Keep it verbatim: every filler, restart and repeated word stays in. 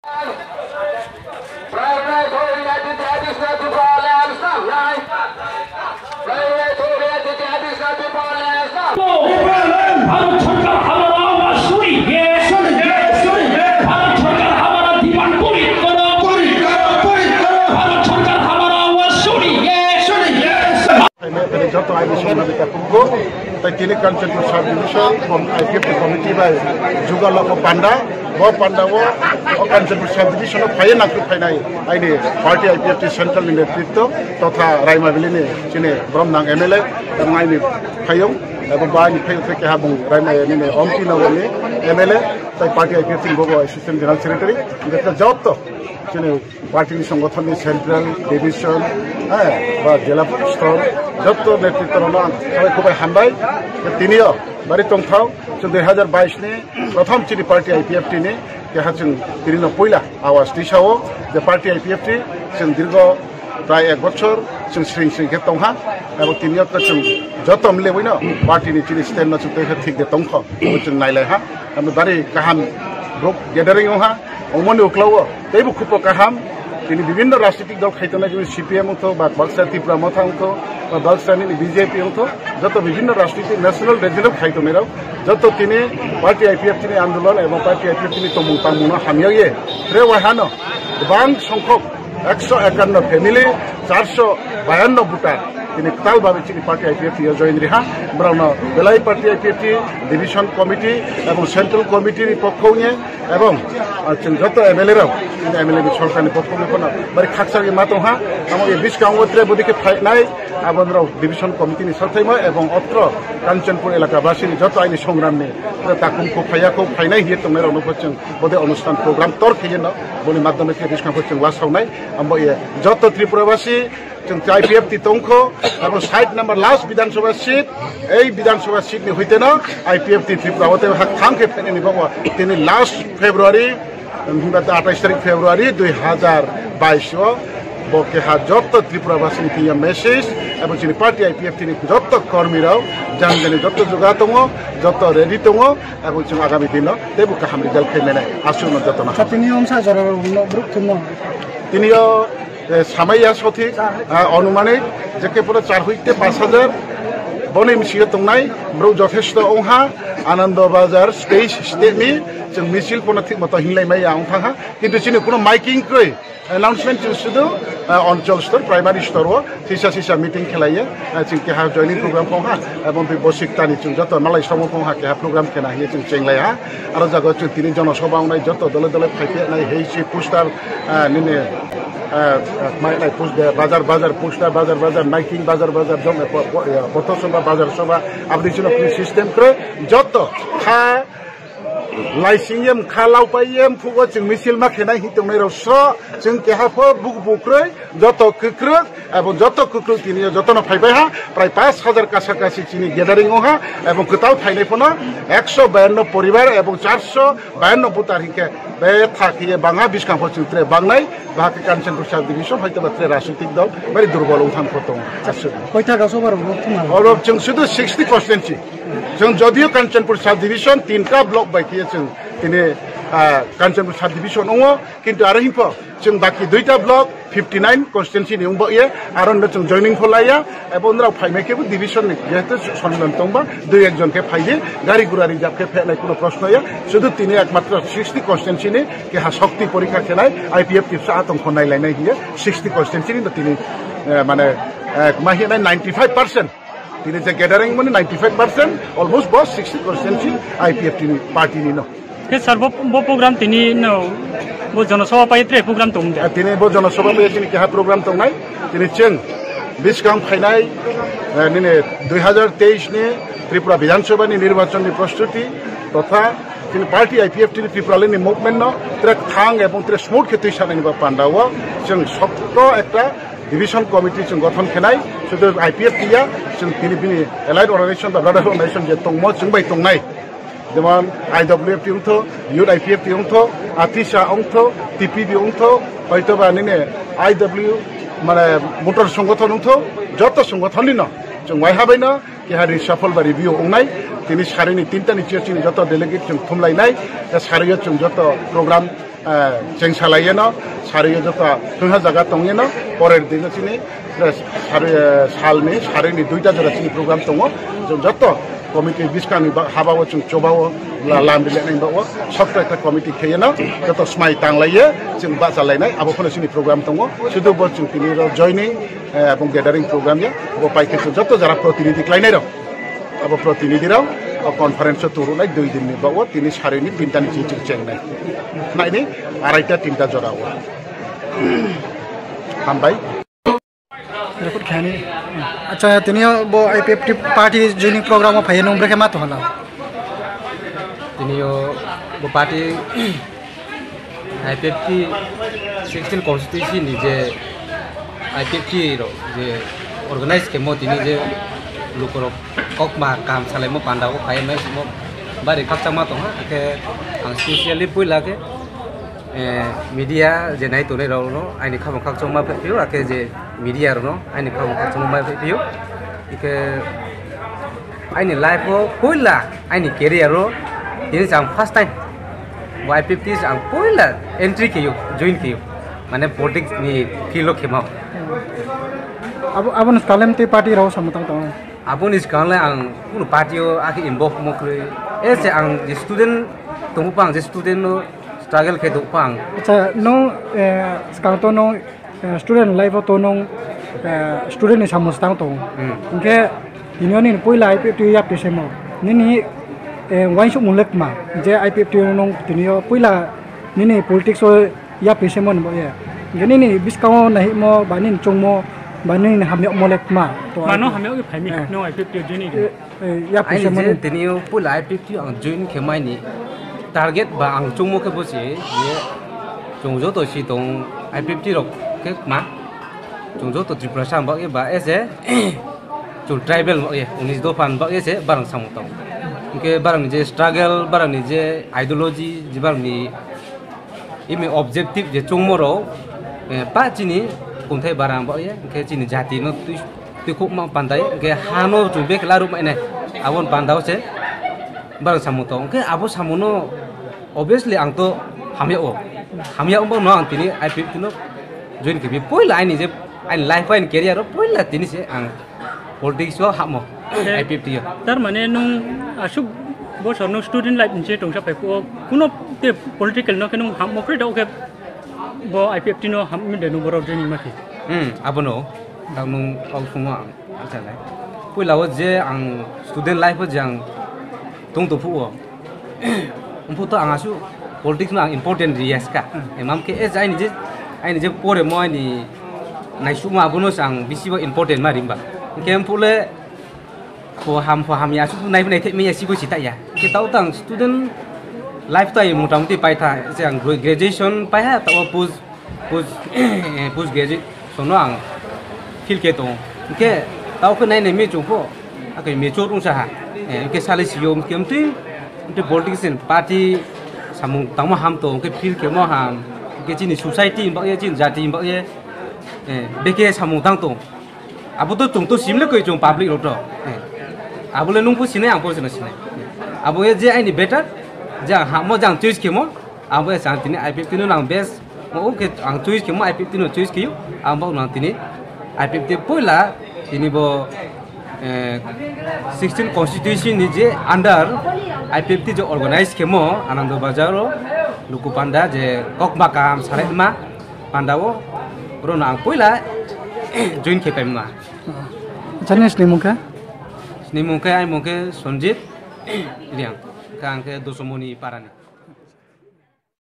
ভারত সরকার আমার আওয়াজ শুনিয়ে, শুনিয়ে, শুনিয়ে। ভারত সরকার আমার ডিমান্ড পূরণ করো, পূরণ করো, পূরণ করো। ভারত সরকার আমার আওয়াজ শুনিয়ে, শুনিয়ে। Joto aini songmani takhukgo, tai tini Kanchanpur sub division, com-, I P F T committee bai jugalok o panda, bo panda o, o Kanchanpur sub division o phaiye nangkuk phainai aini party I P F T central ni netritwo totha Raimabili ni chini boromnang M L A, ebong aini phayung, ebong bo aini phayung theke habung Raimabili ni Ompi Nagar ni M L A, tai party I P F T ni bobo assistant general secretary, hingke joto chini party ni songothon ni central, division, eh, ba jela stor, joto netritwo rok no ang khabai khubai hambai. Tini o bari tongthao, chwng dui hazar bais ni prothom chini party I P F T ni keha chwng tini no puila awas tisao je party I P F T chwng dirgo prai ek bochor chwng sring sring khe tongha, abo tini o chwng joto mile buino party ni chini stand no chwng tei thik de tongkho, abo chwng nailai ha, abo bari kaham group gathering wngha. Omoni uklao teibo khubbo kaham, tini bibinno rajnitik dol khaitongnai, chini C P M wngtho, ba baksa Tipra Motha wngtho, ba baksa nini B J P wngtho, joto bibinno rajnitik national regional khaitongnai rok, joto tini party I P F T ni andolon ebong party I P F T ni tongmung tangmung no hamya ye, tre wahano bang songkhok ekso ekanno family, charso bayanno voter, tini kwtal babe chini party I P F T o join riha, borokno belai party I P F T division committee ebong central committee ni pokho wngye, ebong, ah, chwng joto M L A rok, chini M L A ni sorkar ni pokho wngye phano bari khakchangwi ma tongha, amo e bwskango tre bodi khe phainai, abo norok division committee ni sathaimo ebong otro Kanchanpur elaka basi ni joto aini songram ni takhum kho phaiya kho phainai hiye tongnai rok no chwng bode onusthan program tor khiyeno boni madhyome khe bwskango chwng wasaunai, amo e joto Tripura basi, chwng I P F T tongkho, abo sait number last Bidhan Sabha seat, ei Bidhan Sabha seat ni hoiteno I P F T Tripura o tei hak thang khe phainani bago tini last February, himba atais tarik February dui hazar bais o bo keha joto Tripura basi ni thwiya message, abo chini party I P F T ni joto kormi rok jang jani joto juga tongo, joto ready tongo, abo chwng agami dino teibo kaham result khai mene aswk no joto no. Sa tini omsa jora rok no bruk thumno. Tini o eh, samaya sothik, ah, onumanik, je khe pura char hoite pas hajar, boni misiyo tongnai, borok jothesto ongha, Anando Bazar stage step ni, chwng misil pono thik moto hinlai maya ong thangha, kintu chini kuno miking kwrwi, announcement chwng sudu, ah, onchol stor, primary store o, sisa sisa meeting khelaiye, ah, chwng keha joining program kongha, ebong twi bosik tani chwng joto malai somo kongha keha program khena hiye chwng chenglaiha, aro jago chwng tini jonosoba ongnai joto dole dole phaiphai nai hei si poster, ah, nini, ah, ah, mai nai pus-, bazar, bazar, poster, bazar, bazar, miking, bazar, bazar, jom, eh, po-, po-, eh, potho soba, bazar soba, aboni chwngno kunu system kwrwi, joto kha laising yem, kha laupai yem, phugo chwng misil ma khenai hi tongnai rok so, chwng keha pho buk bukrwi, joto kwkrwk, abo joto kwkrwk tini jotono phaibai ha, prai pas hajar kasa kasi chini gathering wngha, abo kwtal phainai phano ekso bayanno poribar abo charso bayanno voter hinkhe betha khiye bangha bwskang pho chwng tre bangnai, bahai khe Kanchanpur sub division hoito ba tre rajnitik dol bari durbol wngthang pho tongo. Aswk. Koitha ga soba rok thuma? Oro chwng sudu sixty constituency. Chwng jodio Kanchanpur sub division tinta block bai khiye chwng tini, ah, Kanchanpur sub division wngo, kintu aro himpo chwng baki duita block fifty nine constituency ni wngbo ye, aro no chwng joining pho laiya, ebo nrao phaimai khe bo division ni jehetu sonmilan tongba, dui ekjon khe phaidi, gari gura reserve khe phenai kuno proshno ya, sudu tini ekmatro sixty constituency ni keha shokti porikha khenai, I P F T sa atong khonai lainai hiye, sixty constituency ni no tini, eh, mane, eh, ma hinai ninety five percent. Tini je gathering mani ninety five percent, almost bo sixty constituency I P F T ni party ni no. Ke sir, bo, bo program tini no, bo jonosabha pai tre program tong de. Ah, tini bo jonosabha pai tini keha program tongnai. Tini chwng bwskang phainai, eh, nini dui hazar teis ni Tripura Bidhan Sabha ni nirbachon ni prostuti totha tini party I P F T ni Tripura ni movement no tre thang ebong tre smooth khe twi sanani ba panda o chwng sokto ekta division committee chwng gothon khenai, sudu I P F T ya, chwng tini bini allied organization ba brotherhood organization je tongmo chwng bai tongnai. Jemon I W F T wngtho, Youth I P F T wngtho, Atisa wngtho, T P B wngtho, hoito ba nini I W, mane, motor songothon wngtho, joto songothon ni no chwng waiha bai no keha reshuffle ba review wngnai, tini sari ni tinta ni chair chini joto delegate chwng thumlainai, ta sari o chwng joto program Eh, cheng salai yeno, sari yo joto thwngha jaga tong yeno, porer dino chini, eh, sari, eh, salni, sarini duita jora chini program tongo. Chwng joto committee bwskangni ba-, habao chwng chobao la-, lam rileknai bao, sokto ekta committee kheyeno, joto smai tanglaye, chwng bachalainai, abo phano chini program tongo. Sudu bo chwng tini ro joining, eh, ebong gathering program ya, bo paikhe chwng joto jara protinidhi khlainai rok. Abo protinidhi rok o conference o turunai dui din ni bao tini sarini tinta ni chini chini chengnai. Naini araita tinta jora o. Hambai. Record khani. Acha, tini bo I P F T party joining program o phai nung brekhe ma to hala. Tini o bo party I P F T sixteen constituency ni je I P F T rok je organize kemo tini je lukorok kokma kam salaimo panda o phai mai simo bari khakchangma tongha, akhe ang specially puila khe, eh, media je nai tongnai rok no aini khamung khakchangma phai phio, akhe je media rok no aini khamung khakchangma phai phio, akhe aini life o puila aini career o tini se ang first time bo I P F T se ang puila entry kheyo, join kheyo, mane politics ni field o khema. Abo, abo ni swkang le tei party rok samung tang tongo. Abo ni swkang le ang kunu party o akhe involve mo kwrwi. E se ang je student tongo pa, ang je student no struggle khe tongo pa ang. Acha, no, eh, swkang to no eh, student life o to nung, eh, student ni samung se tang tongo. Hmm. Hingkhe tini o nini puila I P F T yapri semo. Nini, eh, uansukmung le kma je I P F T o nung tini o puila nini politics o yapri semo ni bo ye. Hingkhe nini bwskango nahimo ba nini chongmo ba nini hamyakmo le kma. To Mano I P F T hamyakgwi phaimi, eh. No I P F T o join ni. Eh, eh, yapri Aini semo je ni. Tini o puila I P F T o ang join khe mai ni target ba ang chongmo khe bo se je chwng joto si tong I P F T rok khe ma chwng joto Tiprasa ang bagwi ba ese chwng tribal bagwi unis dopha ang bagwi ese barang samung tong. Hingkhe barang ni je struggle, barang ni je ideology, je barang ni imi objective je chwngmo rok, eh, pa chini kunthai barang bagwi hingkhe chini jati no twi twikhukma pandai, hingkhe hano chwng bek larwk mainai, aboni panda o se barang samung tong. Hingkhe abo samung no obviously ang to hamya o, hamya wngbo no ang tini I P F T no join khebi. Puila aini je, aini life o, aini career o puila tini se ang politics o hapmo, Khe I P F T o. Tar mane nwng aswk bosor nwng student life ni se tongsa phai, kuno te political no khe nwng hapmo kre da, o khe bo I P F T no hapmi de nwng borok joining ma khe. Hmm, abono. Ang nwng kok swngo ang, ang sanai. Puila o je ang student life o je ang tong to phuo. Wngphu to ang aswk politics no ang important riya ska. Hmm. Emam khe e je aini je, aini je poremo aini naisukma abono se ang bisi bo important ma rimba. Hingkhe wngphu le pho ham pho hamya aswk nai nai thek manya sibo si ta ya. Hingkhe tao tang student life tai motamuti paitha, je ang gra-, graduation paiha tao post, post, post graduation no ang feel khe tongo. Hingkhe tao khe nai nai me chwng pho, akhe mature wngsa ha. Eh, hingkhe sale sio hingkhe mtwi, mtwi politics ni party samung tangma ham to, hingkhe feel khe mo ham, hingkhe chini society ni bagwi, chini jati ni bagwi, eh, bekhe samung tang tong. Abo to chwng to simle koi chwng public rok to. Eh, abo le nung pho sinai, ang pho sinai. Abo ye je aini better, je ang hamo, je ang choice khemo, abo ye ang tini I P F T no nang best. Mo khe ang choice khemo, I P F T no choice khiyo, ang bo nang tini I P F T puila tini bo, eh, sixteen constituency ni je under I P F T je organize khemo Anando Bazar o Luku Panda je kokma kaham salaima panda o, oro no ang puila join khe paima. Acha, nini mung khe? Nini mung khe, aini mung khe Sonjit Riang, khe ang khe Dusomoni parani.